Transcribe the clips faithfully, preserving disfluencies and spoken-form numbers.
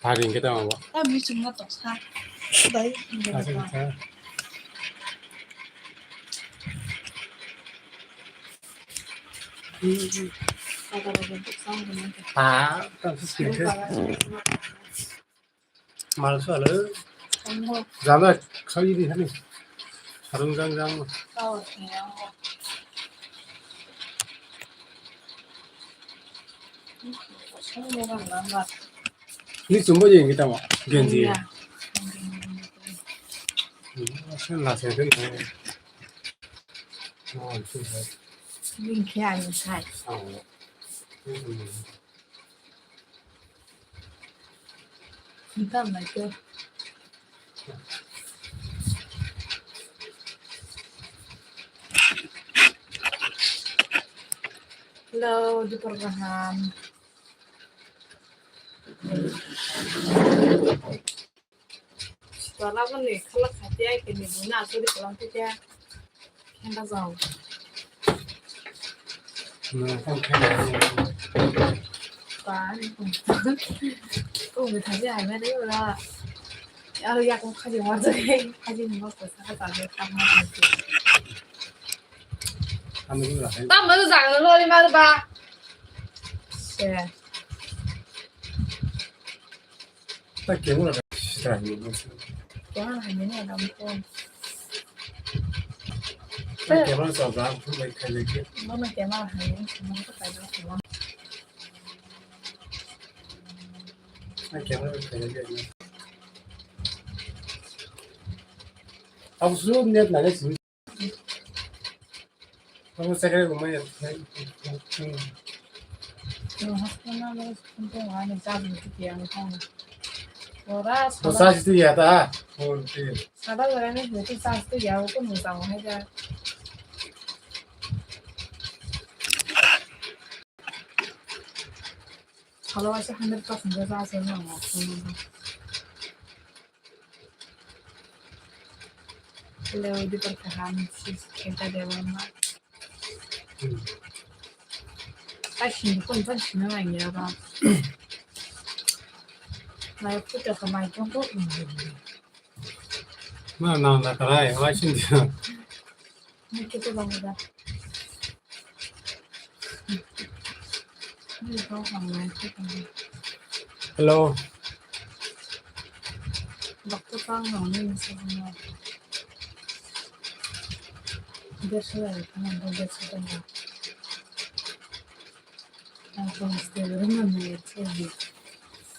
Hari hwnkhe tamo bo. Ta bising ma toksa. Bai. Hari hwnkhe. Ah, ta bising hwnkhe. Mal salo. Jala khali di hani. Sarung jang jang. Ni chumbo jeng kita mo genji. Sen la sen sen. Oh, sen la. Ni kya ni sai. Oh. Nta mai ke. Hello, dupar kaham. Tola boni khalak khatiya kini buna asuri kalam tiya. Kenda jao. Ba, ko me thaji ai me de la. Aro ya ko khaji war de, khaji ni mo ko sa ka de ta ma. Tamo jang lo ni ma ba. Se. Ta camera da sitra ni. Camera hai ni na dam ko. Ta camera sa da tu bai khai le ke. Mama camera hai ni, mama ko kai ko. Ta camera khai le ke. Abu su net na le su. Kamu sakhe rumah ya. Ora, dosa situ ya ta. Oh, oke. Sada lagane itu sas tu ya, aku nusang aja. Kalau aja hundred percent dosa saya nggak mau. Hello, di perkahan si Kenta Dewama. Tashi ni kon tashi na ngi ya ba. Mai puta ka mai kon ko. Ma na na karai, wa shin dia. Ni kita bang da. Hello.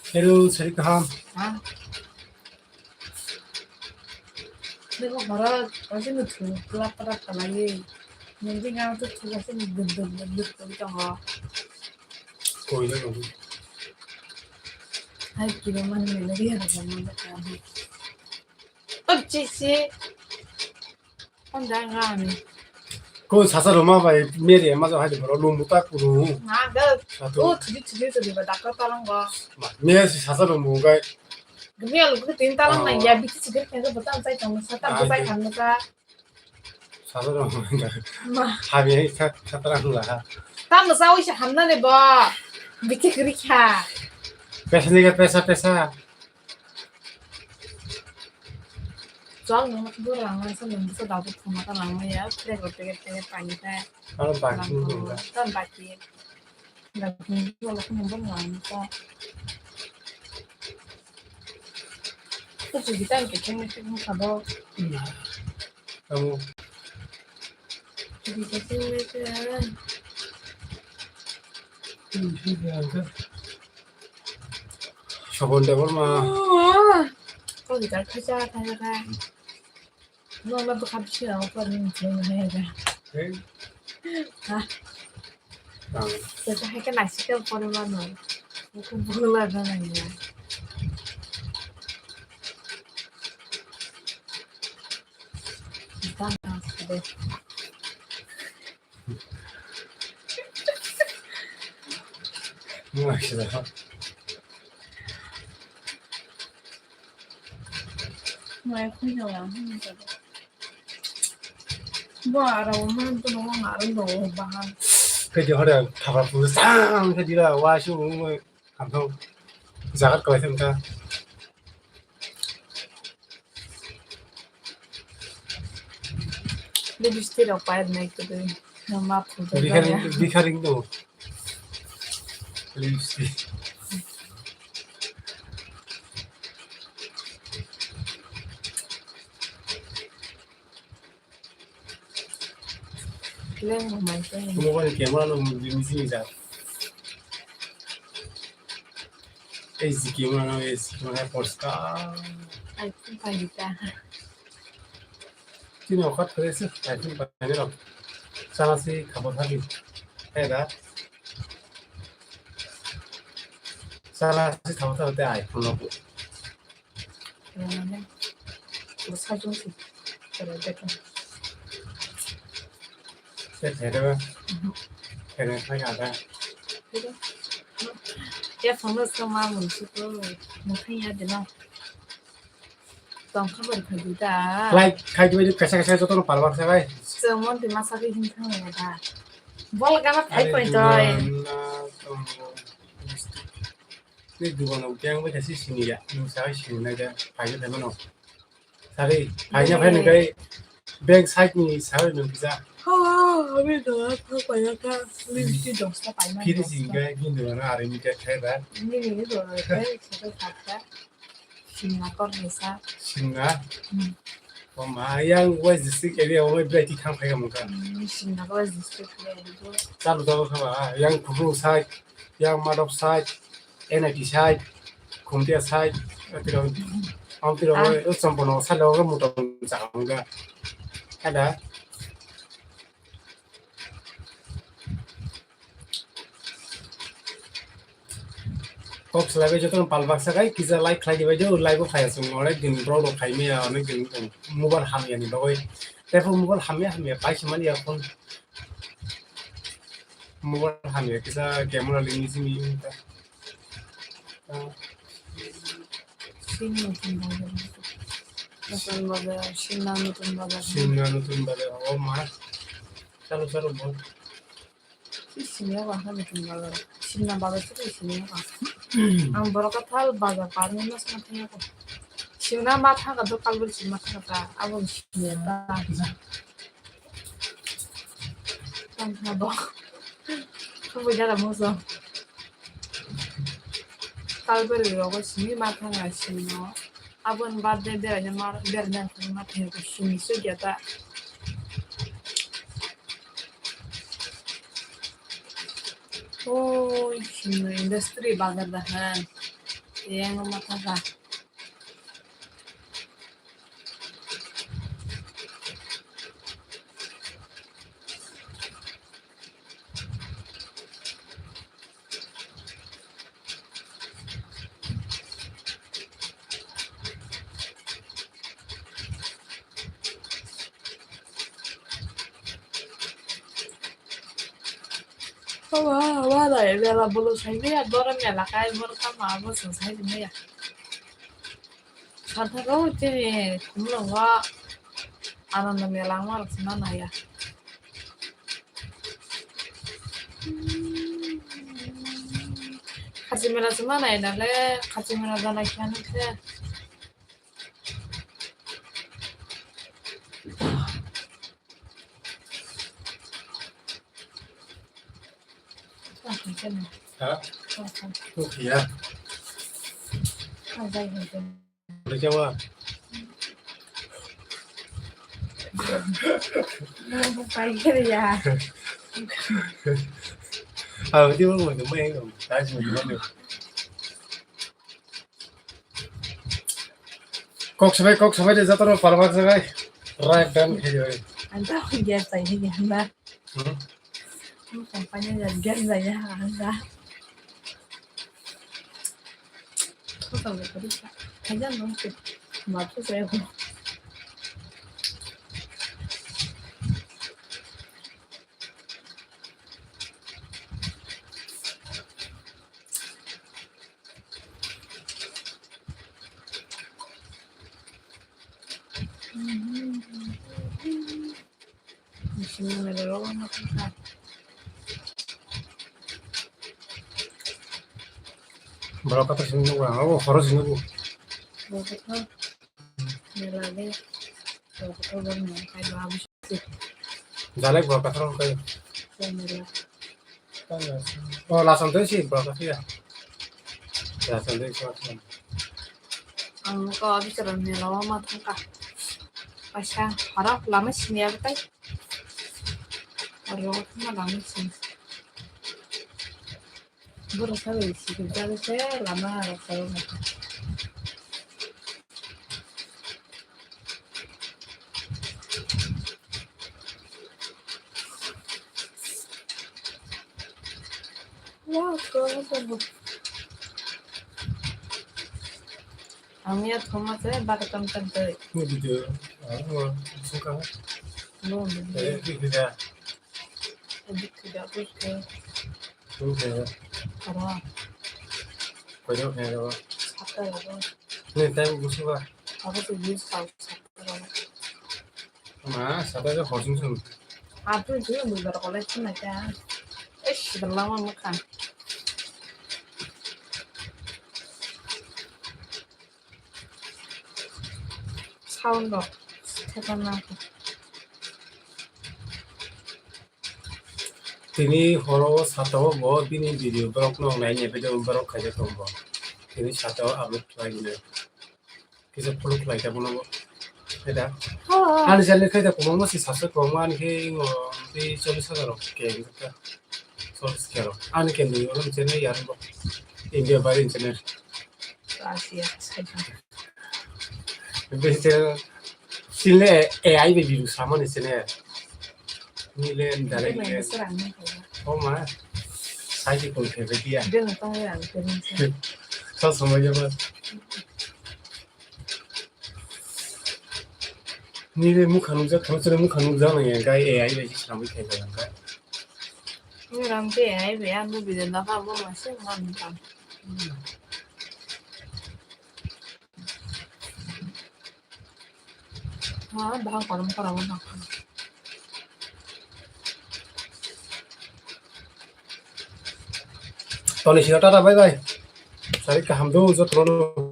Hello, sari kaham. Nini horo kaisa ni thung kwlap kwlap kwlaiwi. Nini bini ang twi thung kaisa ni dwk dwk dwk dwk twi tongo. Koina tongo. Hai kiro mani mene ri horo mani mene. Tok chisi. Kon dang rani. Kon sasa roma bai meri ema jo hai boro lumu ta kuru. Nga ga. Satu. O thudi thudi thudi ba dakka talang ba. Ma, meri sasa romu gai. Gmi alu ko tin talang na ya biti chigir khe ko bata sai tong sa ta ko sai khan sa. Sasa romu. Ma. Habi hai sat satra hula ha. Ta no sa wi sa hamna ne ba. Biti kri kha. Pesa ni ga pesa pesa. Chol nung bur lang nang sa nung sa dabu thuma ta lang ya, tega tega tega pani ta. Aro baki nung ta. Tan baki. Baki nung wala ko nung bur lang ta. Ko sugi tan ke kene ke nung sa do. Kamu. Sugi ke kene ke. Ini sugi ke. Sobon Debbarma. Ko gitar khacha khacha kha. No na bwkha bisi rang ko ni muthlai mane ya. Hey. Ha. Tang. Seta hai ka naisik ka pore mano. Ko bula na na ya. Tang na de. Mai sila. Mai khui na ya. Bo aro man to no ma aro no bahan. Khe di hore thapa pu sang khe di la wa shu mo kam thong. jagat kwlai khe wngkha. Bini bisti rok pai nai kwrwi. Ma phunjak Bikharing, bikharing do. Lipstick. Leng mai khe. Mobile camera no mujung mujung ja. Ei si camera no, ei si camera porska. Ai, phai ta. Chini okat kore se, ai phai ni rok. Sana si khabo thabi. Hai da. Sana si khabo thabi te ai phone no. Rwmani. Bo sajwng se. Rwmani. Se phereba. Mhm. Phereba khai ada. Phereba. Ya phone se ma mun se ko. Mo khai ya de na. Tong kha bai khai di da. Like khai di bai kaisa kaisa joto no parwak sa bai. Chwng mon di masa ke hin thang ya da. Bol gana khai Are pai duan toi. Na tong. Ni dugan o khe ang bai kaisa sini ya. Nung sabai sini nai da. Phai khe mano. Sabai, phai na phai nung kai bank side ni sabai nung kisa. Ha, ha, ha, ami dugan thang pai ya ka. Lipstick dong sa pai ma. Phiri sini kai, ni dugan ari mi kai khai ba. Ni ni ni dugan kai, sa ka sa ka. Singna kor ni sa. Singna? Hmm. O ma, yang West District area o bai ti thang phai ka mung ka. Hmm, Singna West District area o. Chalo chalo kha ba, yang Khubru side. Yang Madop side, N I T side, Khumtia side, tiro, ang tiro, Ah. Chambono side lo muta changga. Ada. Kok selai bai joto pal baksa kai, kisa like khlai di bai jo, like bo khai asung, onek din bro rok khai maya, onek din mobile hamya ni bagwi. Tei phone mobile hamya hamya, pai se mani ya phone. Mobile hamya kisa camera lini simi ta. Sini nutun bazar. Nutun bazar, Simna nutun bazar. Simna nutun bazar. O ma. Chalo chalo bol. Si sini ya bang nutun bazar. Simna bazar si sini ya bang. Ang borok kathal bazar parni mas ma thangya ko. Simna ma thangka do kalbel simna thangka ta. Abo sini ya ta. Tangkha bo. Khubui jara mosong. Kalbari rogo sini ma thanga sini no. Abon birthday beraina mar beraina thangma thangko sini sugya ta. Oi sini industry bazar dahan. Yang ma thanga. Hawa, hawa, da, mela bolo sai de, ya, dora mela kai, bor kama, abo sung sai de, ya. Sarthago chini khumlungo Ananda mela wngmarok se manaya. Khachi mela se manai nale, khachi mela janai khe ano khe. Ha? Nukhiya. Nukhiya ma? Paikariya. Ang di mo mo mo mo. Dai mo mo. Kok sabai, kok sabai de, jotono palbak sabai. Right done khe jai. Ang ta gas tai ni handa. Hmm? Ang company ya gas tai ya handa. Kok sabai ko di. Kaya no ke. Ma tu saya ko. Borok kathar sini nukha, abo horo sini nukha. Borok kathar. Mela de. Borok kathar borok mela khai ba abo sini. Jalai borok kathar kai. Mela. Oh, lasam tei si borok kathar ya. Lasam tei si. Ang ko bichara mela o ma thangka. Paisa horo lama sini ya tai. Aro thangma lama sini. Borok sabai sikijak se lama rok sabai. Ang ya thoma se bata tam tam tei. Ni video, ah, mo, suka. No, no. Eh, video. Edit tidak terus ke. Terus ya. Apa? Kau jawab ya, apa? Saka ya, apa? Ni time busu ba. Apa sih, busu tahu saka ya. Ma, saka aja horsing sun. Apa sih, busu baru kolej pun aja. Eh, sudah lama makan. Sound rok thepa nang. Tini horo o sata o bo bini video borok no nai ni video borok khaijak tong bo. Tini sata o upload khlai ni. Kisa follow khlai ta bono bo. Eta. Ani channel khai ta kwbangma si subscribe kwbangma ani khe ingo tei chollish hajar rok ke ta. Chollish ke rok. Ani ke ni orom channel yar bo. India bari channel. Asia, Asia. Bisi chini A I bai biru samani chini. Nile direct. Oh ma. Sai di kol khe dia. Sa samai jaba. Nile mukha nukjak, thang chini mukha nukjak nang ya, gai A I bai samai khe jaba. Ni ram ke A I bai ang bu bide na ba bo ma se ngan kam. Toni sino tata bye bye. Sari kaham do jotono.